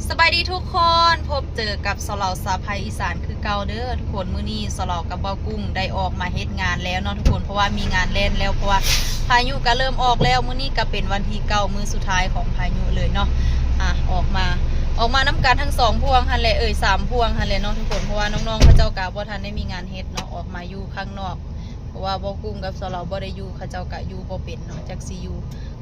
ສະບາຍດີທຸກຄົນ, ພົບເຈີກັບສາວເຫຼົ່າສາວໄພອີສານຄືເກົ່າເດີທຸກຄົນ. ມື້ນີ້ສາວເຫຼົ່າກັບເບົາກຸ້ງໄດ້ອອກມາເຮັດງານແລ້ວເນາະທຸກຄົນ, ເພາະວ່າມີງານແລ່ນແລ້ວ, ເພາະວ່າພາຍຸກໍເລີ່ມອອກແລ້ວ. ມື້ນີ້ກໍເປັນວັນທີເກົ້າ ມື້ສຸດທ້າຍຂອງພາຍຸເລີຍເນາະ. ອາ ອອກມາ ອອກມານຳກັນທັງສອງພວງຫັ້ນແຫຼະ, ເອີຍ ສາມພວງຫັ້ນແຫຼະເນາະທຸກຄົນ, ເພາະວ່ານ້ອງໆເຂົາເຈົ້າກໍບໍ່ທັນໄດ້ມີງານເຮັດເນາະ, ອອກມາຢູ່ຂ້າງນອກ. ເພາະວ່າເບົາກຸ້ງກັບສາວເຫຼົ່າບໍ່ໄດ້ຢູ່, ເຂົາເຈົ້າກະຢູ່ບໍ່ເປັນເນາະ, ຈັກຊິຢູ່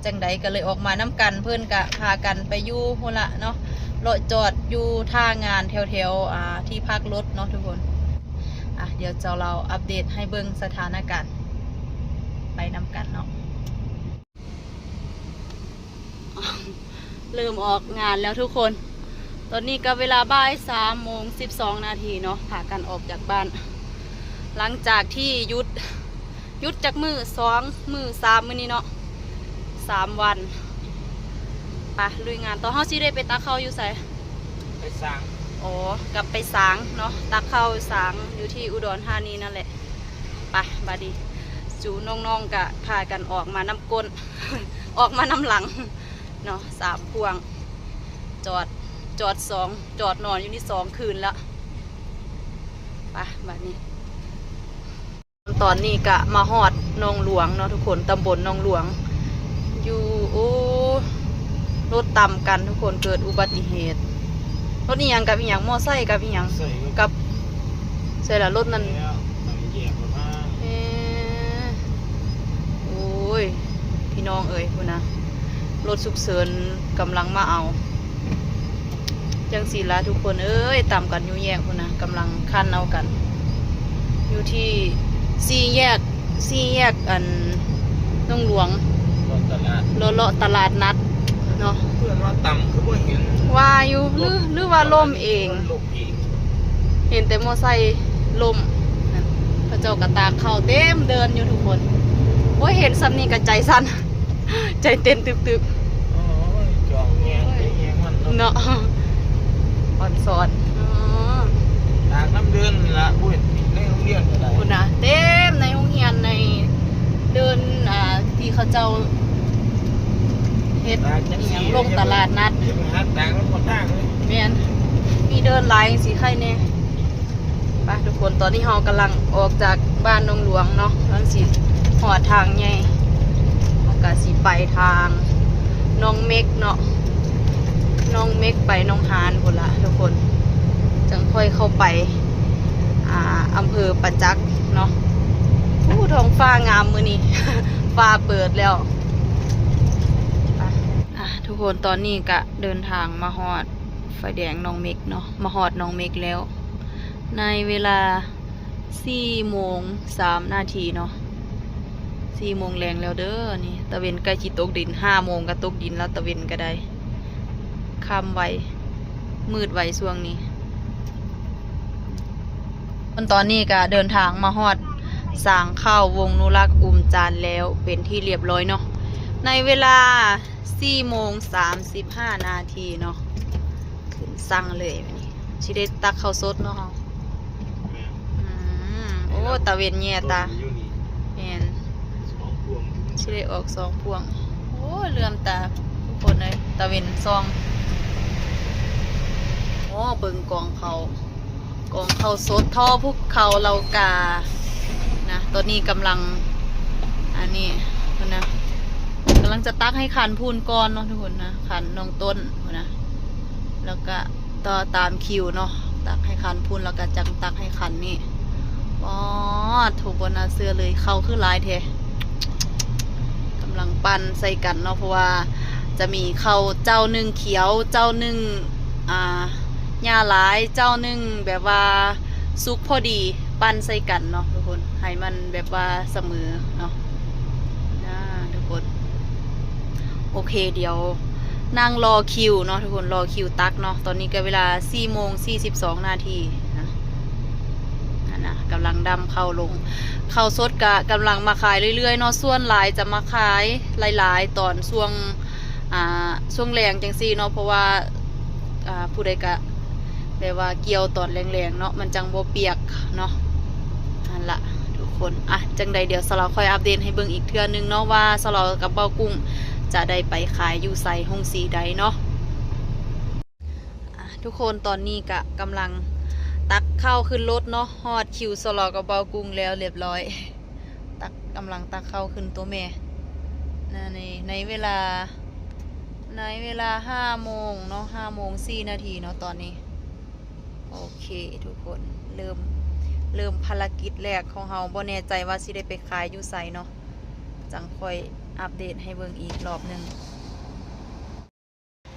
ຈັ່ງໃດ ກະເລີຍອອກມານຳກັນ. ເພິ່ນກະພາກັນໄປຢູ່ພຸ້ນລະເນາະ, ເລາະຈອດຢູ່ທ່າງານແຖວໆ ອາ ທີ່ພັກລົດເນາະທຸກຄົນ. ອາ ດຽວສາວເຫຼົ່າອັບເດດໃຫ້ເບິ່ງສະຖານະການ ໄປນຳກັນເນາະ. ເລີ່ມອອກງານແລ້ວທຸກຄົນ. ຕອນນີ້ກໍເວລາບ່າຍສາມໂມງສິບສອງນາທີເນາະ, ພາກັນອອກຈາກບ້ານ ຫຼັງຈາກທີ່ຢຸດ ຢຸດຈັກມື້ ສອງມື້ ສາມມື້ນີ້ເນາະ, ສາມວັນ. ໄປລຸຍງານຕໍ່. ເຮົາຊິໄດ້ໄປຕັກເຂົ້າຢູ່ໃສ? ໄປສາງ. ອໍ ກັບໄປສາງເນາະ, ຕັກເຂົ້າສາງຢູ່ທີ່ອຸດອນທານີນັ້ນແຫຼະ. ໄປ ບາດນີ້ ສູ່ນ້ອງໆກະພາກັນອອກມານຳກົ້ນ ອອກມານຳຫຼັງເນາະ, ສາມພວງ ຈອດ ຈອດສອງ ຈອດນອນຢູ່ນີ້ສອງຄືນລະ. ໄປ ບາດນີ້ ຕອນນີ້ກະມາຮອດໜອງຫຼວງເນາະທຸກຄົນ, ຕຳບົນໜອງຫຼວງ ຢູ່ ໂອ້ ລົດຕຳກັນທຸກຄົນ, ເກີດອຸບັດຕິເຫດ. ລົດອີ່ຫຍັງກັບອີ່ຫຍັງ? ມໍໄຊກັບອີ່ຫยัง? ກັບ ໃສ່ລະລົດນັ້ນ. ເອີ ໂອ້ຍ ພີ່ນ້ອງເອີຍ ພຸ້ນນະ, ລົດສຸກເສີນກຳລັງມາເອົາ. ຈັ່ງຊີ້ລະທຸກຄົນເອີຍ, ຕຳກັນຢູ່ແຍກພຸ້ນນະ, ກຳລັງຄັນເອົາກັນ ຢູ່ທີ່ສີ່ແຍກ ສີ່ແຍກອັນໜອງຫຼວງ ເລາະຕະຫຼາດ ເລາະ ເລາະຕະຫຼາດນັດເນາະ. ເພື່ອນວ່າຕຳຄືບໍ່ເຫັນ ວ່າຢູ່ ຫຼື ຫຼືວ່າລົ້ມເອງ ລົ້ມເອງ. ເຫັນແຕ່ມໍໄຊລົ້ມ. ເຂົາເຈົ້າກໍຕາກເຂົ້າເຕັມເດີ່ນຢູ່ທຸກຄົນ. ໂອ້ຍ ເຫັນສ່ຳນີ້ກໍໃຈສັ່ນ ໃຈເຕັ້ນຕຶບໆ. ໂອ້ຍ ຈອງແຍງ ໂອ້ຍ ແຍງມັນເນາະ ເນາະ ອອນຊອນ. ອໍ ຕາກນຳເດີ່ນລະ ໂອ້ຍ ໃນໂຮງຮຽນກໍໄດ້ ພຸ້ນນະ ເຕັມໃນໂຮງຮຽນ ໃນເດີ່ນ ອ່າ ທີ່ເຂົາເຈົ້າເຮັດ ຕາກຈັກ ອີ່ຫຍັງ ສີ່ ລົງຕະຫຼາດນັດ ຢ່າໄປຫາຕາກນຳຄົນທາງເລີຍ. ແມ່ນ ມີເດີ່ນຫຼາຍຈັ່ງຊີ້ໄຄແດ່. ໄປທຸກຄົນ, ຕອນນີ້ເຮົາກຳລັງອອກຈາກບ້ານໜອງຫຼວງເນາະ, ກຳລັງຊິຮອດທາງໃຫຍ່, ເຮົາກະຊິໄປທາງໜອງເມັກເນາະ, ໜອງເມັກໄປໜອງຫານພຸ້ນລະທຸກຄົນ, ຈັ່ງຄ່ອຍເຂົ້າໄປ ອ່າ ອຳເພີປະຈັກເນາະ. ໂອ້ ທ້ອງຟ້າງາມມື້ນີ້ ຟ້າເປີດແລ້ວ. ໄປ ອ່າ ທຸກຄົນ, ຕອນນີ້ກະເດີນທາງມາຮອດ ໄຟແດງໜອງເມັກເນາະ, ມາຮອດໜອງເມັກແລ້ວ ໃນເວລາສີ່ໂມງສາມນາທີເນາະ, ສີ່ໂມງແລງແລ້ວເດີ. ນີ້ຕາເວັນໃກ້ຊິຕົກດິນ, ຫ້າໂມງກໍຕົກດິນແລ້ວ, ຕາເວັນກໍໄດ້ຄ່ຳໄວ ມືດໄວຊ່ວງນີ້. ຕອນນີ້ກໍເດີນທາງມາຮອດສາງເຂົ້າວົງນຸລັກອຸມຈານແລ້ວເປັນທີ່ລຽບຮ້ອຍເນາະ, ໃນເວລາ ສີ່ໂມງສາມສິບຫ້ານາທີເນາະ. ຂຶ້ນສັງເລີຍບາດນີ້, ຊິໄດ້ຕັກເຂົ້າສົດເນາະເຮົາ. ແມ່ນ. ອືມ ໂອ້ ຕາເວັນແຍງຕາ. ແມ່ນ ສອງພວງ ຊິໄດ້ອອກສອງພວງ. ໂອ້ ເຫຼື້ອມຕາທຸກຄົນເອີຍ, ຕາເວັນສ່ອງ. ໂອ້ ເບິ່ງກອງເຂົ້າ ກອງເຂົ້າສົດທໍ່ພູເຂົາເຫຼົ່າການະ. ຕອນນີ້ກຳລັງ ອັນນີ້ພຸ້ນນະ, ກຳລັງຈະຕັກໃຫ້ຄັນພຸ້ນກ່ອນເນາະທຸກຄົນນະ, ຄັນນ້ອງຕົ້ນພຸ້ນນະ, ແລ້ວກະຕໍ່ຕາມຄິວເນາະ, ຕັກໃຫ້ຄັນພຸ້ນ ແລ້ວກະຈັ່ງຕັກໃຫ້ຄັນນີ້. ປາດໂທ້ ບໍ່ໜ້າເຊື່ອເລີຍ, ເຂົ້າຄືຫຼາຍແທ້. ກຳລັງປັ່ນໃສ່ກັນເນາະ, ເພາະວ່າຈະມີເຂົ້າເຈົ້າໜຶ່ງຂຽວ, ເຈົ້າໜຶ່ງ ອ່າ ຫຍ້າຫຼາຍ, ເຈົ້າໜຶ່ງແບບວ່າສຸກພໍດີ, ປັ່ນໃສ່ກັນເນາະທຸກຄົນ, ໃຫ້ມັນແບບວ່າສະເໝີເນາະ ອ່າ ທຸກຄົນ. ໂອເຄ ດຽວນັ່ງລໍຄິວເນາະທຸກຄົນ, ລໍຄິວຕັກເນາະ. ຕອນນີ້ກໍເວລາສີ່ໂມງສີ່ສິບສອງນາທີນະ, ຫັ້ນນະ, ກຳລັງດຳເຂົ້າລົງ. ເຂົ້າສົດກະກຳລັງມາຂາຍເລື້ອຍໆເນາະ, ສ່ວນຫຼາຍຈະມາຂາຍຫຼາຍໆຕອນຊ່ວງ ອ່າ ຊ່ວງແລງຈັ່ງຊີ້ເນາະ, ເພາະວ່າ ອ່າ ຜູ້ໃດກະແບບວ່າກ່ຽວຕອນແລງໆເນາະ, ມັນຈັ່ງບໍ່ປຽກເນາະ. ຫັ້ນລະທຸກຄົນ. ອ່ະ ຈັ່ງໃດດຽວສາວລາວຄ່ອຍອັບເດດໃຫ້ເບິ່ງອີກເທື່ອໜຶ່ງເນາະ, ວ່າສາວລາວກັບເບົາກຸ້ງຈະໄດ້ໄປຂາຍຢູ່ໃສ ໂຮງສີໃດເນາະ. ທຸກຄົນ ຕອນນີ້ກະກຳລັງຕັກເຂົ້າຂຶ້ນລົດເນາະ, ຮອດຄິວສະຫຼໍກັບເບົາກຸ້ງແລ້ວລຽບລ້ອຍ. ຕັກ ກຳລັງຕັກເຂົ້າຂຶ້ນໂຕແມ່ ໃນ ໃນເວລາ ໃນເວລາຫ້າໂມງເນາະ, ຫ້າໂມງສີ່ນາທີເນາະຕອນນີ້. ໂອເຄທຸກຄົນ ເລີ່ມ ເລີ່ມພາລະກິດແລກຂອງເຮົາ. ບໍ່ແນ່ໃຈວ່າຊິໄດ້ໄປຂາຍຢູ່ໃສເນາະ, ຈັ່ງຄ່ອຍອັບເດດໃຫ້ເບິ່ງອີກລອບໜຶ່ງ.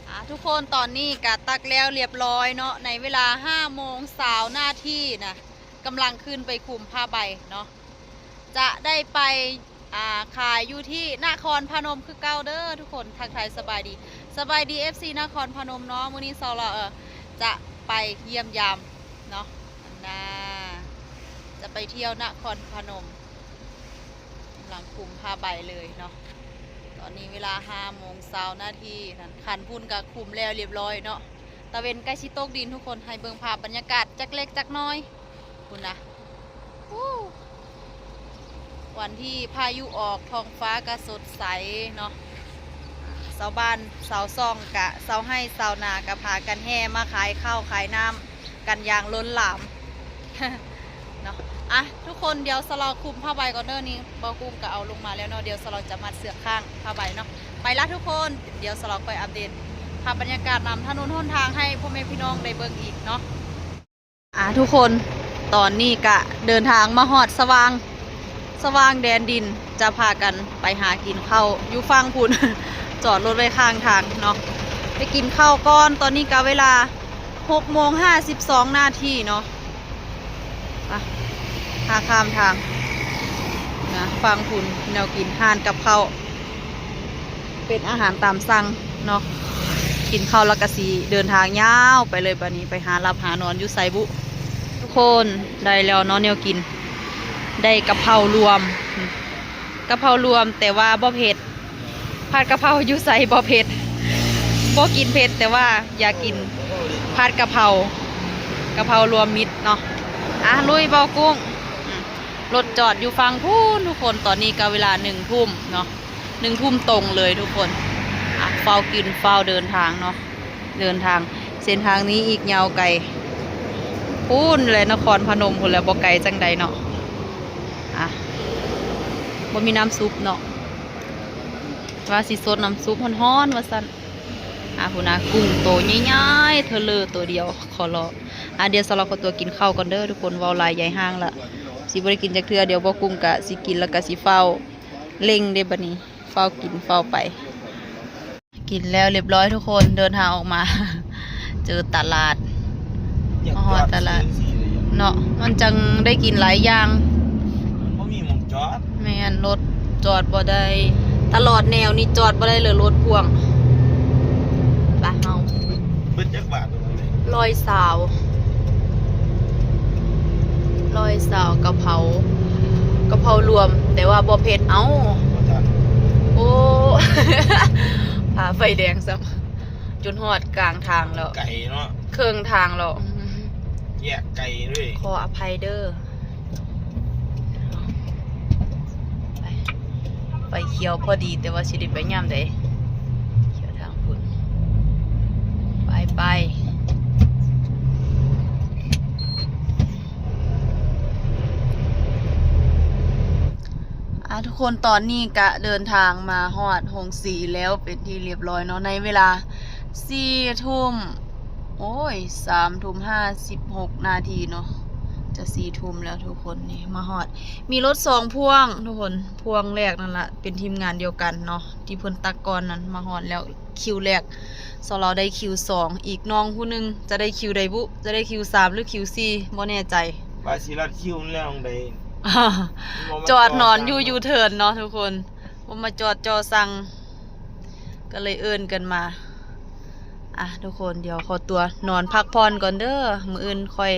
ອ່າ ທຸກຄົນ ຕອນນີ້ກະຕັກແລ້ວລຽບລ້ອຍເນາະ, ໃນເວລາຫ້າໂມງຊາວນາທີນະ ກຳລັງຂຶ້ນໄປຄຸມຜ້າໃບເນາະ, ຈະໄດ້ໄປ ອ່າ ຂາຍຢູ່ທີ່ນະຄອນພະນົມຄືເກົ່າເດີທຸກຄົນ. ທັກທາຍສະບາຍດີ ສະບາຍດີ ເອັຟຊີ ນະຄອນພະນົມເນາະ. ມື້ນີ້ເຊົາລາ ເອີ ຈະໄປຢ້ຽມຢາມເນາະ, ອັນນາ ຈະໄປທ່ຽວນະຄອນພະນົມ. ກຳລັງຄຸມຜ້າໃບເລີຍເນາະ. ຕອນນີ້ເວລາຫ້າໂມງຊາວນາທີນັ້ນ, ຄັນພຸ້ນກະຄຸມແລ້ວລຽບລ້ອຍເນາະ. ຕາເວັນໃກ້ຊິຕົກດິນທຸກຄົນ, ໃຫ້ເບິ່ງພາບບັນຍາກາດຈັກເລັກຈັກນ້ອຍພຸ້ນນະ. ຮູ້ ວັນທີ່ພາຍຸອອກ ທ້ອງຟ້າກະສົດໃສເນາະ. ຊາວບ້ານຊາວຊ່ອງກະ ຊາວໄຮ່ຊາວນາກະພາກັນແຫ່ມາຂາຍເຂົ້າຂາຍນ້ຳ ກັນຢ່າງລົ້ນຫຼາມເນາະ. ອ່ະ ທຸກຄົນ ດຽວສະເລົາຄຸມຜ້າໃບກ່ອນເດີ. ນີ້ເບົາກຸ້ງກໍເອົາລົງມາແລ້ວເນາະ, ດຽວສະເລົາຈະມັດເຊືອກຄ້າງຜ້າໃບເນາະ. ໄປລະທຸກຄົນ, ດຽວສະເລົາຄ່ອຍອັບເດດພາບບັນຍາກາດນຳຖະໜົນຫົນທາງໃຫ້ພໍ່ແມ່ພີ່ນ້ອງໄດ້ເບິ່ງອີກເນາະ. ອ່າ ທຸກຄົນ ຕອນນີ້ກະເດີນທາງມາຮອດສະຫວ່າງ ສະຫວ່າງແດນດິນ, ຈະພາກັນໄປຫາກິນເຂົ້າຢູ່ຝັ່ງພຸ້ນ ຈອດລົດໄວ້ຂ້າງທາງເນາະ, ໄປກິນເຂົ້າກ່ອນ. ຕອນນີ້ກະເວລາຫົກໂມງຫ້າສິບສອງນາທີເນາະ. ໄປ ຫາຂ້າມທາງນະ, ຝັ່ງພຸ້ນແນວກິນ ຮ້ານກັບເຂົ້າ ເປັນອາຫານຕາມສັ່ງເນາະ. ກິນເຂົ້າແລ້ວກະຊິເດີນທາງຍາວໄປເລີຍ, ບາດນີ້ໄປຫາຫຼັບຫານອນຢູ່ໃສບຸ. ທຸກຄົນ ໄດ້ແລ້ວເນາະແນວກິນ, ໄດ້ກະເພົາລວມ ກະເພົາລວມ ແຕ່ວ່າບໍ່ເຜັດ. ຜັດກະເພົາຢູ່ໃສບໍ່ເຜັດ? ບໍ່ກິນເຜັດ ແຕ່ວ່າຢາກກິນຜັດກະເພົາ ກະເພົາລວມມິດເນາະ. ອ່ະ ລຸຍເບົາກຸ້ງ. ອືມ ລົດຈອດຢູ່ຝັ່ງພຸ້ນທຸກຄົນ. ຕອນນີ້ກະເວລາໜຶ່ງທຸ່ມເນາະ, ໜຶ່ງທຸ່ມຕົງເລີຍທຸກຄົນ. ອ່ະ ຟ້າວກິນຟ້າວເດີນທາງເນາະ, ເດີນທາງ ເສັ້ນທາງນີ້ອີກຍາວໄກພຸ້ນແຫຼະ, ນະຄອນພະນົມພຸ້ນແຫຼະ, ບໍ່ໄກຈັ່ງໃດເນາະ. ອ່ະ ບໍ່ມີນ້ຳຊຸບເນາະ, ວ່າຊິສົດນ້ຳຊຸບຮ້ອນໆ ວ່າຊັ້ນ. ອ່າ ພຸ້ນນະ ກຸ້ງໂຕໃຫຍ່ໆ ເທີເລີໂຕດຽວ ຂໍເລາະ. ອ່າ ດຽວສາວລາວຂໍຕົວກິນເຂົ້າກ່ອນເດີທຸກຄົນ, ເວົ້າຫຼາຍຢາຍຫ່າງລະ ຊິບໍ່ໄດ້ກິນຈັກເທື່ອ. ດຽວບໍ່ກຸ້ງກະຊິກິນ ແລ້ວກະຊິຟ້າວເລັ່ງເດ້ບັດນີ້, ຟ້າວກິນຟ້າວໄປ. ກິນແລ້ວລຽບຮ້ອຍທຸກຄົນ, ເດີນທາງອອກມາ ເຈີຕະຫຼາດ, ມາຮອດຕະຫຼາດເນາະ, ມັນຈັ່ງໄດ້ກິນຫຼາຍຢ່າງ. ມັນບໍ່ມີໝ່ອງຈອດ. ແມ່ນ, ລົດຈອດບໍ່ໄດ້, ຕະຫຼອດແນວນີ້ຈອດບໍ່ໄດ້ເລີຍ, ລົດພ່ວງ. ໄປເຮົາ. ເບິດຈັກບາດຕົວນັ້ນເດ? ຮ້ອຍຊາວ ຮ້ອຍຊາວ. ກະເພົາ ກະເພົາລວມ ແຕ່ວ່າບໍ່ເຜັດ. ເອົ້າ ບໍ່ທັນ. ໂອ້ ຜ່າໄຟແດງຊ້ຳ. ຈົນຮອດກາງທາງແລ້ວ. ໄກເນາະ. ເຄິ່ງທາງແລ້ວ. ແຍກໄກເລີຍ. ຂໍອະໄພເດີ. ໄຟຂຽວພໍດີ, ແຕ່ວ່າຊິໄດ້ໄປຍາມໃດ? ຂຽວທາງພຸ້ນ. ໄປ ໄປ. ອ່າ ທຸກຄົນ, ຕອນນີ້ກະເດີນທາງມາຮອດໂຮງສີແລ້ວເປັນທີ່ລຽບຮ້ອຍເນາະ, ໃນເວລາສີ່ທຸ່ມ ໂອ້ຍ ສາມທຸ່ມຫ້າສິບຫົກນາທີເນາະ, ຈະສີ່ທຸ່ມແລ້ວທຸກຄົນ. ນີ້ມາຮອດ ມີລົດສອງພ່ວງທຸກຄົນ, ພ່ວງແລກນັ້ນລະເປັນທີມງານດຽວກັນເນາະ ທີ່ເພິ່ນຕັກກ່ອນນັ້ນ, ມາຮອດແລ້ວ. ຄິວແລກ ສາວລາວໄດ້ຄິວສອງ, ອີກນ້ອງຜູ້ໜຶ່ງຈະໄດ້ຄິວໃດບຸ, ຈະໄດ້ຄິວສາມ ຫຼື ຄິວສີ່ ບໍ່ແນ່ໃຈ. ວ່າຊິລັດຄິວແລ້ວໃດ. ຈອດນອນຢູ່ຢູເທີນເນາະທຸກຄົນ, ບໍ່ມາຈອດຈໍ່ສັ່ງ ກໍເລີຍເອີ້ນກັນມາ. ອ່ະ ທຸກຄົນ, ດຽວຂໍຕົວນອນພັກຜ່ອນກ່ອນເດີ, ມື້ອື່ນຄ່ອຍ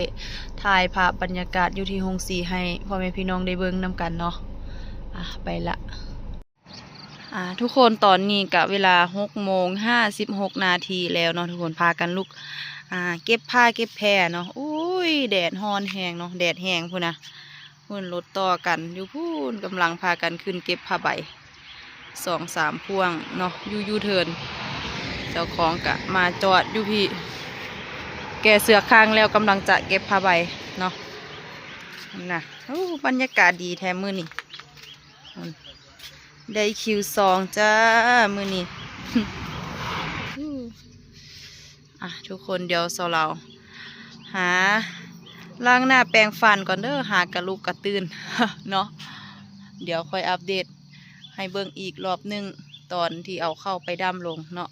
ຖ່າຍພາບບັນຍາກາດຢູ່ທີ່ໂຮງສີໃຫ້ພໍ່ແມ່ພີ່ນ້ອງໄດ້ເບິ່ງນຳກັນເນາະ. ອ່ະ ໄປລະ. ອ່າ ທຸກຄົນ, ຕອນນີ້ກະເວລາຫົກໂມງຫ້າສິບຫົກນາທີແລ້ວເນາະ, ທຸກຄົນພາກັນລຸກ ອ່າ ເກັບຜ້າເກັບແພເນາະ. ໂອ້ຍ ແດດຮ້ອນແຮງເນາະ, ແດດແຮງພຸ້ນນະ. ພຸ້ນ ລົດຕໍ່ກັນຢູ່ພຸ້ນ, ກຳລັງພາກັນຂຶ້ນເກັບຜ້າໃບສອງສາມພ່ວງເນາະ ຢູ່ຢູເທີນ. ເຈົ້າຂອງກະມາຈອດຢູ່ພີ້. ແກະເຊືອກຄາງແລ້ວ ກຳລັງຈະເກັບຜ້າໃບເນາະ. ນະ ໂອ້ ບັນຍາກາດດີແທ້ມື້ນີ້. ໄດ້ຄິວສອງຈ້າມື້ນີ້. ອ່ະ ທຸກຄົນ ດຽວສາວລາວຫາລ້າງໜ້າແປງຟັນກ່ອນເດີ ຫາກະລຸກກະຕື່ນເນາະ. ດຽວຄ່ອຍອັບເດດໃຫ້ເບິ່ງອີກລອບໜຶ່ງ ຕອນທີ່ເອົາເຂົ້າໄປດຳລົງເນາະ.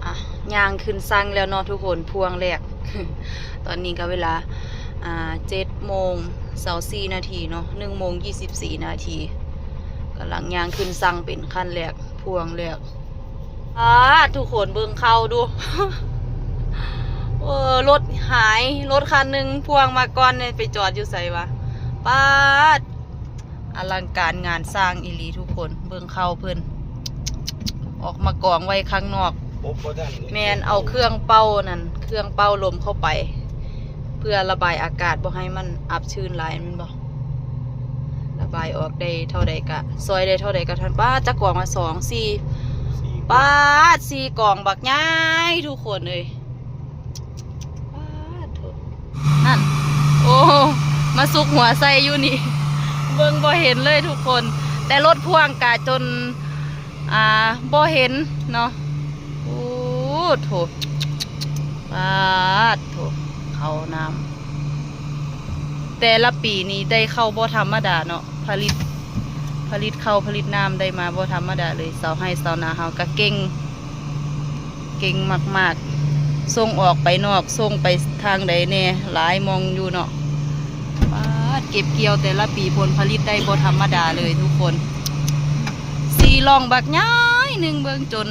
ອ່ະ ຍ່າງຂຶ້ນຊັງແລ້ວເນາະທຸກຄົນ ພວງແລກ. ຕອນນີ້ກໍເວລາ ອ່າ ເຈັດໂມງຊາວສີ່ນາທີເນາະ ໜຶ່ງໂມງຊາວສີ່ນາທີ. ກຳລັງຍ່າງຂຶ້ນຊັງເປັນຄັນແລກ ພວງແລກ. ອາ ທຸກຄົນເບິ່ງເຂົ້າດູ. ເອີ ລົດຫາຍ ລົດຄັນໜຶ່ງພວງມາກ່ອນ ໄປຈອດຢູ່ໃສວະ? ປາດ ອະລັງການງານສ້າງອີ່ຫຼີທຸກຄົນ. ເບິ່ງເຂົ້າເພິ່ນອອກມາກອງໄວ້ຂ້າງນອກ. ອົບບໍ່ທັນ. ແມ່ນ ເອົາເຄື່ອງເປົ່ານັ້ນ ເຄື່ອງເປົ່າລົມເຂົ້າໄປ ເພື່ອລະບາຍອາກາດບໍ່ໃຫ້ມັນອັບຊື້ນຫຼາຍແມ່ນບໍ່? ລະບາຍອອກໄດ້ເທົ່າໃດກະ ຊ່ອຍໄດ້ເທົ່າໃດກະທັນ. ປາດ ຈັກກອງລະ ສອງ ສີ່ ສີ່ ປາດ ສີ່ກອງບັກໃຫຍ່ທຸກຄົນເອີຍ. ປາດໂທ້ ນັ້ນ ໂອ້ ມາສຸກຫົວໃສ່ຢູ່ນີ້ ເບິ່ງບໍ່ເຫັນເລີຍທຸກຄົນ. ແຕ່ລົດພ່ວງກະຈົນ ອ່າ ບໍ່ເຫັນເນາະ. ໂອ້ໂທ້ ປາດໂທ້ ເຂົ້ານ້ຳ ແຕ່ລະປີນີ້ໄດ້ເຂົ້າບໍ່ທຳມະດາເນາະ. ຜະລິດ ຜະລິດເຂົ້າຜະລິດນ້ຳໄດ້ມາບໍ່ທຳມະດາເລີຍ. ຊາວໄຮ່ຊາວນາເຮົາກະເກັ່ງ ເກັ່ງມາກໆ ສົ່ງອອກໄປນອກ ສົ່ງໄປທາງໃດແດ່ ຫຼາຍໝ່ອງຢູ່ເນາະ. ປາດ ເກັບກ່ຽວແຕ່ລະປີຜົນຜະລິດໄດ້ບໍ່ທຳມະດາເລີຍທຸກຄົນ. ສີ່ລ່ອງບັກໃຫຍ່ໜຶ່ງ ເບິ່ງຈົນ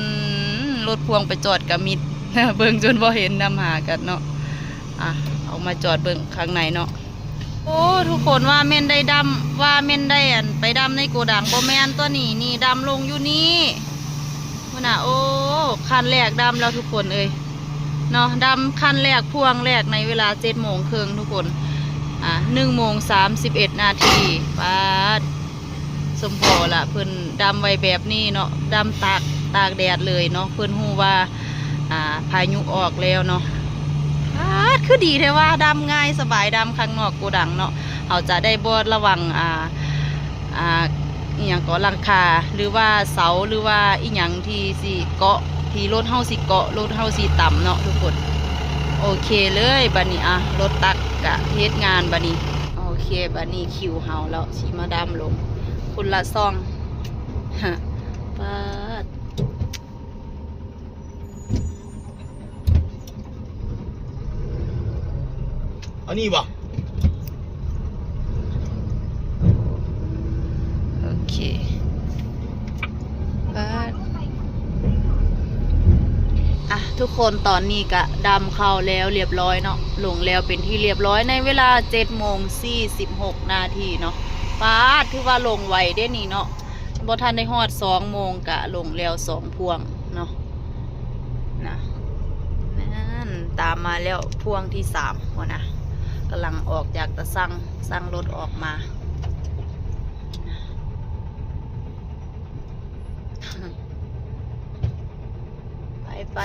ລົດພ່ວງໄປຈອດກະມິດ ເບິ່ງຈົນບໍ່ເຫັນນຳຫາກັນເນາະ. ອ່ະ ເອົາມາຈອດເບິ່ງຂ້າງໃນເນາະ. ໂອ້ ທຸກຄົນ ວ່າແມ່ນໄດ້ດຳ ວ່າແມ່ນໄດ້ອັນໄປດຳໃນໂກດັງ ບໍ່ແມ່ນຕົວນີ້ ນີ້ດຳລົງຢູ່ນີ້ພຸ້ນນະ. ໂອ້ ຄັນແລກດຳແລ້ວທຸກຄົນເອີຍເນາະ. ດຳຄັນແລກພ່ວງແລກໃນເວລາເຈັດໂມງເຄິ່ງທຸກຄົນ. ອ່າ ໜຶ່ງໂມງສາມສິບເອັດນາທີ. ປາດ ສົມພໍລະ ເພິ່ນດຳໄວ້ແບບນີ້ເນາະ ດຳຕາກ ຕາກແດດເລີຍເນາະ. ເພິ່ນຮູ້ວ່າ ອ່າ ພາຍຸອອກແລ້ວເນາະ. ປາດ ຄືດີແທ້ວ່າ ດຳງ່າຍສະບາຍ ດຳຂ້າງນອກໂກດັງເນາະ. ເຮົາຈະໄດ້ບໍ່ລະວັງ ອ່າ ອ່າ ອີ່ຫຍັງເກາະ ຫຼັງຄາ ຫຼືວ່າເສົາ ຫຼືວ່າອີ່ຫຍັງທີ່ຊິເກາະ ທີ່ລົດເຮົາຊິເກາະ ລົດເຮົາຊິຕຳເນາະທຸກຄົນ. ໂອເຄເລີຍ ບາດນີ້ ອ່ະ ລົດຕັກກະເຮັດງານບາດນີ້. ໂອເຄ ບາດນີ້ຄິວເຮົາແລ້ວ ຊິມາດຳລົງ ຄົນລະຊ່ອງ. ປາດ ອັນນີ້ບໍ່? ໂອເຄ ບາດ ອ່ະ ທຸກຄົນ ຕອນນີ້ກະດຳເຂົ້າແລ້ວລຽບຮ້ອຍເນາະ ລົງແລ້ວເປັນທີ່ລຽບຮ້ອຍ ໃນເວລາເຈັດໂມງສີ່ສິບຫົກນາທີເນາະ. ປາດ ຖືວ່າລົງໄວເດ້ນີ້ເນາະ ບໍ່ທັນໄດ້ຮອດສອງໂມງກະລົງແລ້ວສອງພ່ວງເນາະ. ນະ ນັ້ນ ຕາມມາແລ້ວພ່ວງທີສາມພຸ້ນນະ ກຳລັງອອກຈາກຕາຊັ່ງ ຊັ່ງລົດອອກມາ. ໄປ ໄປ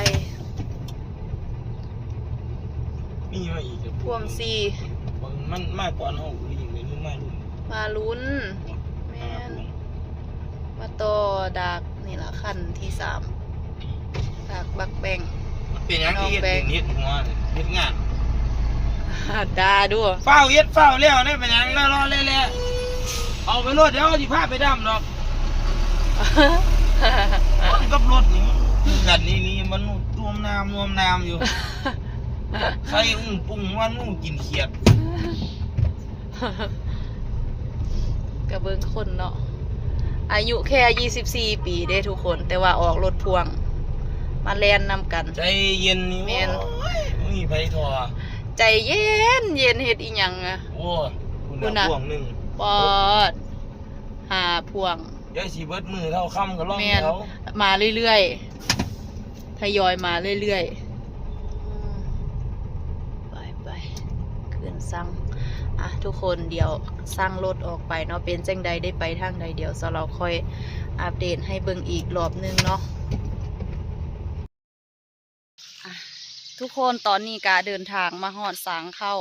ມີມາອີກ ພ່ວງສີ່ ມັນມາກ່ອນເຮົາອີກເລີຍ ມາລຸ້ນ ມາລຸ້ນ ແມ່ນ ມາຕໍ່ດາກນີ້ລະ ຄັນທີສາມ ດາກບັກແປ້ງ. ມັນເປັນຫຍັງທີ່ເຮັດ ເຮັດຫົວ ເຮັດງານ ດ່າດູ ຟ້າວເຮັດຟ້າວແລ້ວເດ້ ເປັນຫຍັງລໍໆແຫຼະໆ ເອົາໄປໂລດ ດຽວເຮົາຊິພາໄປດຳດອກ. ຄົນກັບລົດນີ້ຄືກັນນີ້ ນີ້ມັນນວມນ້ຳນວມນ້ຳຢູ່ ໃສ່ອຸ້ງປຸ້ງວ່າໜູກິນຂຽດ. ກະເບິ່ງຄົນເນາະ ອາຍຸແຄ່ຊາວສີ່ປີເດ້ທຸກຄົນ ແຕ່ວ່າອອກລົດພ່ວງມາແລ່ນນຳກັນ ໃຈເຢັນນີ້. ແມ່ນ ໂອ້ຍ ບໍ່ມີໃຜທໍ້ ໃຈເຢັນໆ ເຮັດອີ່ຫຍັງອະ. ໂອ້ຍ ພຸ້ນນະ ພ່ວງໜຶ່ງ ປອດ ຫ້າພ່ວງ ຢ່າຊິເບິດມື້ເທົ່າຄ່ຳກໍລອງ ແມ່ນ ເອົາ ມາເລື້ອຍໆ ທະຍອຍມາເລື້ອຍໆ. ອືມ ໄປໆ ຂຶ້ນຊັ່ງ ອ່ະ ທຸກຄົນ ດຽວຊັ່ງລົດອອກໄປເນາະ ເປັນຈັ່ງໃດ ໄດ້ໄປທາງໃດ ດຽວສາວລາວຄ່ອຍອັບເດດໃຫ້ເບິ່ງອີກລອບໜຶ່ງເນາະ. ອ່ະ ທຸກຄົນ ຕອນນີ້ກະເດີນທາງມາຮອດສາງເຂົ້າ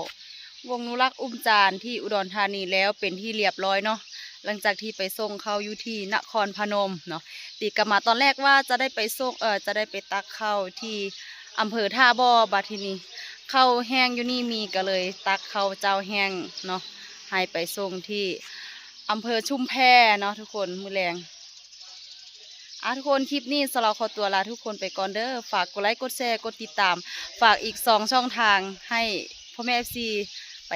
ວົງອະນຸລັກອຸ້ມຈານທີ່ອຸດອນທານີແລ້ວເປັນທີ່ລຽບຮ້ອຍເນາະ ຫຼັງຈາກທີ່ໄປສົ່ງເຂົ້າຢູ່ທີ່ນະຄອນພະນົມເນາະ ຕີກັບມາຕອນແລກວ່າຈະໄດ້ໄປສົ່ງ ເອີ ຈະໄດ້ໄປຕັກເຂົ້າທີ່ອຳເພີທ່າບໍ່ ບາດທີນີ້ເຂົ້າແຫ້ງຢູ່ນີ້ມີ ກະເລີຍຕັກເຂົ້າເຈົ້າແຫ້ງເນາະ ໃຫ້ໄປສົ່ງທີ່ອຳເພີຊຸມແພເນາະທຸກຄົນ ມື້ແລງ. ອ່າ ທຸກຄົນ ຄລິບນີ້ສາວລາວຂໍຕົວລາທຸກຄົນໄປກ່ອນເດີ ຝາກກົດໄລ ກົດແຊ ກົດຕິດຕາມ ຝາກອີກສອງຊ່ອງທາງໃຫ້ພໍ່ແມ່ເອັຟຊີໄປ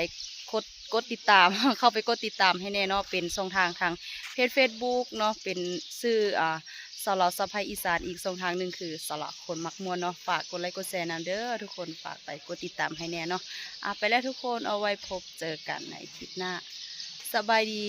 ກົດ ກົດຕິດຕາມ ເຂົ້າໄປກົດຕິດຕາມໃຫ້ແດ່ເນາະ ເປັນຊ່ອງທາງທາງເພຈເຟສບຸກເນາະ ເປັນຊື່ ອ່າ ສາວລາວສະໃພ້ອີສານ ອີກຊ່ອງທາງໜຶ່ງຄືສາວລາວຄົນມັກມ່ວນເນາະ ຝາກກົດໄລ ກົດແຊນຳເດີທຸກຄົນ ຝາກໄປກົດຕິດຕາມໃຫ້ແດ່ເນາະ ອ່າ ໄປແລ້ວທຸກຄົນ ເອົາໄວ້ພົບເຈີກັນໃນຄລິບໜ້າ ສະບາຍດີ.